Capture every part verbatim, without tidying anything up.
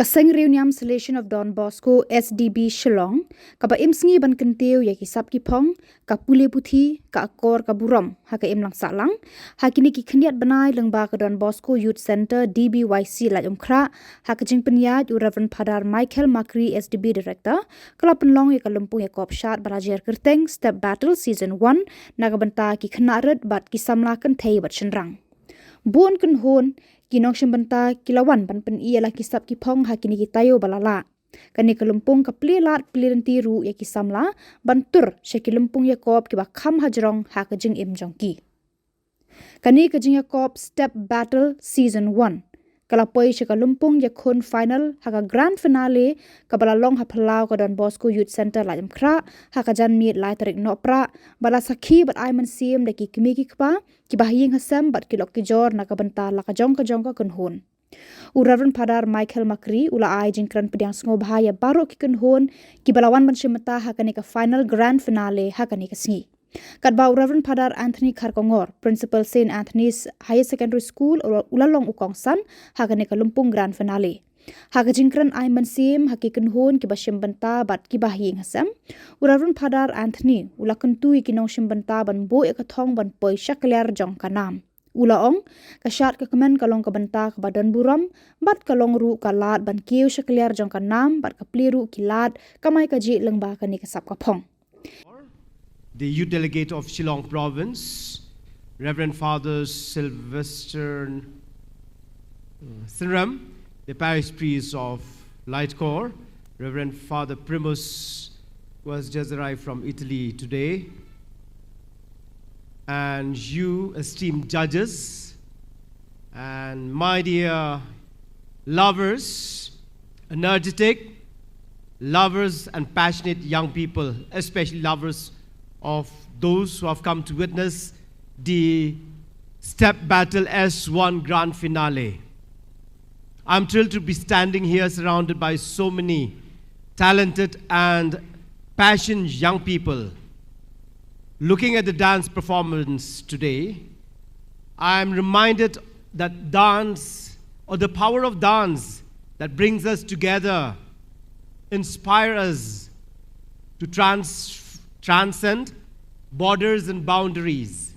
Ka Seng Riewniam Salesian of Don Bosco, S D B Shillong, kaba im sngi ban kyntiew ïa ki sap ki phong, ka pule puthi, ka akor ka burom, ha ka imlang sahlang, ha kine ki khyndiat bnai lyngba ka Don Bosco Youth Centre, D B Y C, Laitumkhrah, ha ka jingpynïaid u Reverend Father Michael Makri, S D B Director, ka la pynlong ïa ka lympung ïakop shad ba la jer kyrteng Step Battle Season one, na ka bynta ki khynnah rit bad ki samla kynthei bad shynrang. Bun kynhun ki nongshim bynta ki la wan ban pyni ïa la ki sap ki phong ha kine ki taïew ba la lah. Kane ka lympung ka plie lad plie lynti ruh ïa ki samla ban tur sha ki lympung ïakop kiba kham hajrong ha ka jingim jong ki. Kane ka jingïakop Step Battle Season one ka la poi sha ka lympung ïakhun final ha ka grand finale kaba la long ha phyllaw ka Don Bosco Youth Centre Laitumkhrah ha ka janmiet lai tarik Nohprah, ba la sakhi bad ai mynsiem da ki kmie ki kpa, kiba ha ïing ha sem bad ki lok ki jor na ka bynta la ka jong ka jong ka kynhun. U Reverend Father Michael Makri u la ai jingkren pdiang sngewbha ïa baroh ki kynhun kiba la wan ban shim bynta ha kane ka final grand finale ha kane ka sngi. Katba u Reverend Father Anthony Kharkongor, Principal Saint Anthony's Higher Secondary School, u la, u la long u kongsan ha kane ka lympung grand finale. Ha ka jingkren ai mynsiem ha ki kynhun kiba shim bynta bad kiba ha ïing ha sem, u Reverend Father Anthony u la kyntu ïa ki nongshim bynta ban buh ïa ka thong ban poi sha kliar jong ka nam. U la ong, ka shad ka kmen ka long ka bynta kaba don burom, bad ka long ruh ka lad ban kiew sha kliar jong ka nam, bad ka plie ruh ki lad kamai kajih lyngba kane ka sap ka phong. The Youth Delegate of Shillong Province, Reverend Father Sylvester, uh, Sinram, the Parish Priest of Laitkor, Reverend Father Primus, who has just arrived from Italy today, and you, esteemed judges, and my dear lovers, energetic, lovers and passionate young people, especially lovers of those who have come to witness the Step Battle S one grand finale. I'm thrilled to be standing here surrounded by so many talented and passionate young people. Looking at the dance performance today, I'm reminded that dance, or the power of dance that brings us together, inspire us to trans-, transcend borders and boundaries.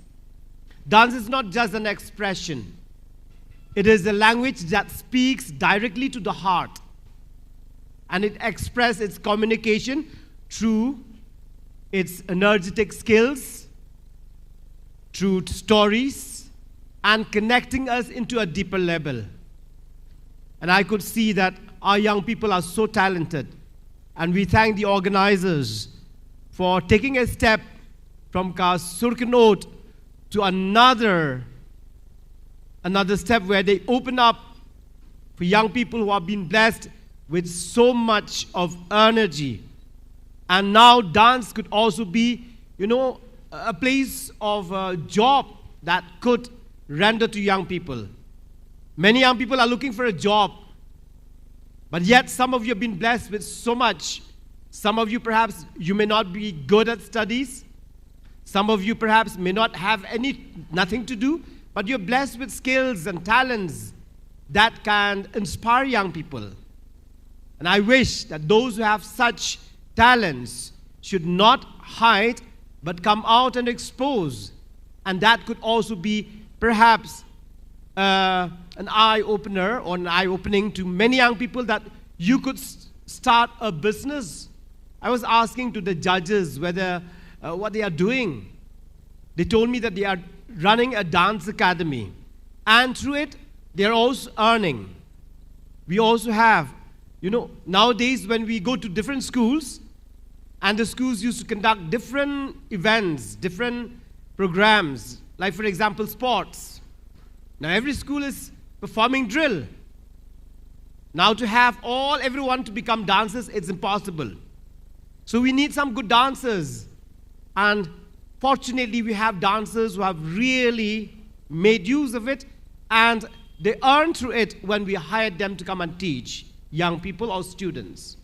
Dance is not just an expression. It is a language that speaks directly to the heart, and it expresses its communication through its energetic skills, through stories, and connecting us into a deeper level. And I could see that our young people are so talented, and we thank the organizers for taking a step from Ka Sur Ki Note to another, another step where they open up for young people who have been blessed with so much of energy. And now dance could also be, you know, a place of, uh, job that could render to young people. Many young people are looking for a job, but yet some of you have been blessed with so much. Some of you, perhaps, you may not be good at studies. Some of you, perhaps, may not have any, nothing to do, but you're blessed with skills and talents that can inspire young people. And I wish that those who have such talents should not hide, but come out and expose. And that could also be, perhaps, uh, an eye opener or an eye opening to many young people that you could s-, start a business. I was asking to the judges whether, uh, what they are doing. They told me that they are running a dance academy, and through it, they are also earning. We also have, you know, nowadays when we go to different schools, and the schools used to conduct different events, different programs, like, for example, sports. Now every school is performing drill. Now to have all, everyone to become dancers, it's impossible. So we need some good dancers. And fortunately, we have dancers who have really made use of it, and they earn through it when we hired them to come and teach young people or students.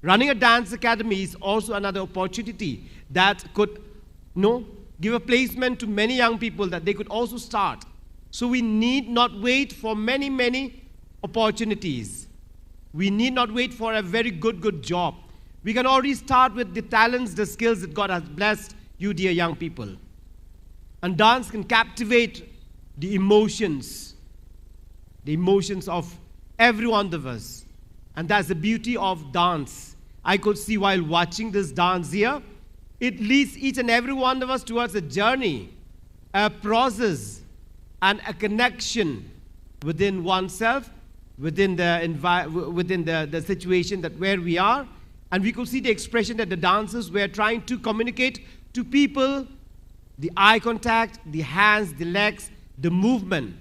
Running a dance academy is also another opportunity that could, you know, give a placement to many young people that they could also start. So we need not wait for many, many opportunities. We need not wait for a very good, good job. We can already start with the talents, the skills that God has blessed you, dear young people. And dance can captivate the emotions, the emotions of every one of us. And that's the beauty of dance. I could see while watching this dance here, it leads each and every one of us towards a journey, a process, and a connection within oneself, within the envi- within the, the situation that where we are. And we could see the expression that the dancers were trying to communicate to people, the eye contact, the hands, the legs, the movement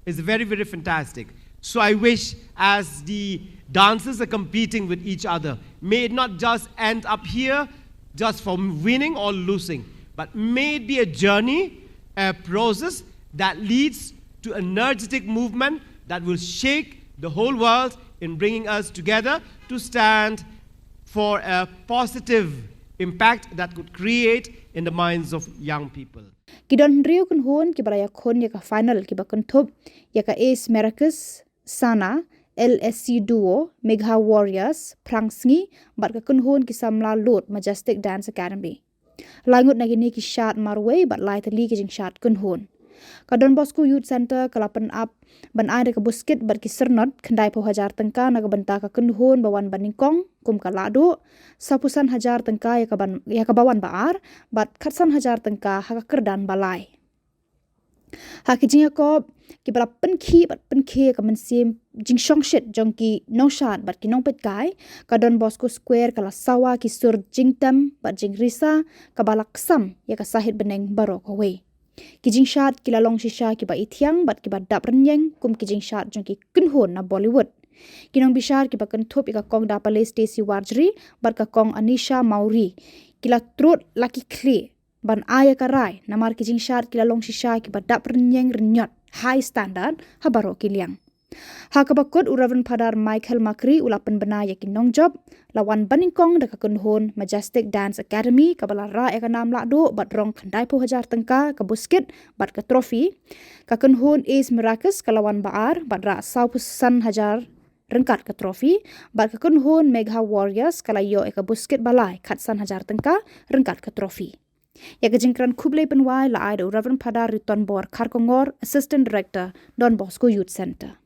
is very, very fantastic. So I wish, as the dancers are competing with each other, may it not just end up here just for winning or losing, but may it be a journey, a process that leads to energetic movement that will shake the whole world in bringing us together to stand for a positive impact that could create in the minds of young people. Ki don hynriew kynhun kiba la ïakhun ïa ka final kiba kynthup ïa ka Ace Maracas Sana, L S C Duo, Megha Warriors, Phrangsngi, bad ka kynhun ki samla Lut Majestic Dance Academy. Lai ngut na kine ki shad marwei bad lai tylli ki jingshad kynhun. Ka Don Bosco Youth Centre ka la pynap ban ai da ka buskit bad ki syrnod khyndai phew hajar tyngka na ka bynta ka kynhun ba wan ba nyngkong kum ka lahduh, saw phew san hajar tyngka ïa ka ban, ïa ka ba wan ba ar, bad khatsan hajar tyngka ha ka kyrdan ba lai. Ha ki jingïakop kiba la pynkhih bad pynkhih ka mynsiem jingshongshit jong ki nongshad bad ki nongpeitkai, ka Don Bosco Square ka la sawa ki sur jingtem bad jingrisa kaba la ksam ïa ka sahit bneng baroh kawei. Ki jingshad ki la long shisha kiba ithiang bad kiba dap rynïeng kum ki jingshad jong ki kynhun na Bollywood. Ki nongbishar kiba kynthup ïa ka Kong Dapale Stacey Warjri bad ka Kong Anisha Mawrie ki la trud la ki khlieh ban ai ïa ka rai namar ki jingshad ki la long shisha kiba dap rynïeng rynñiot, high standard, ha baroh ki liang. Ha kaba kut, u Reverend Phadar Michael Makri u la pynbna ïa ki nongjop, la wan ba nyngkong da ka kynhun Majestic Dance Academy kaba la rah ïa ka nam lahduh bad rong khyndai phew hajar tyngka ka buskit bad ka trophy. Ka kynhun Ace Maracas ka la wan ba ar bad rah saw phew san hajar ryngkat ka trophy, bad ka kynhun Megha Warriors ka la ïoh ïa ka buskit ba lai khatsan hajar tyngka ryngkat ka trophy. Ïa ka jingkren khublei pynwai la ai da u Reverend Phadar Ritonbor Kharkongor, Assistant Director, Don Bosco Youth Centre.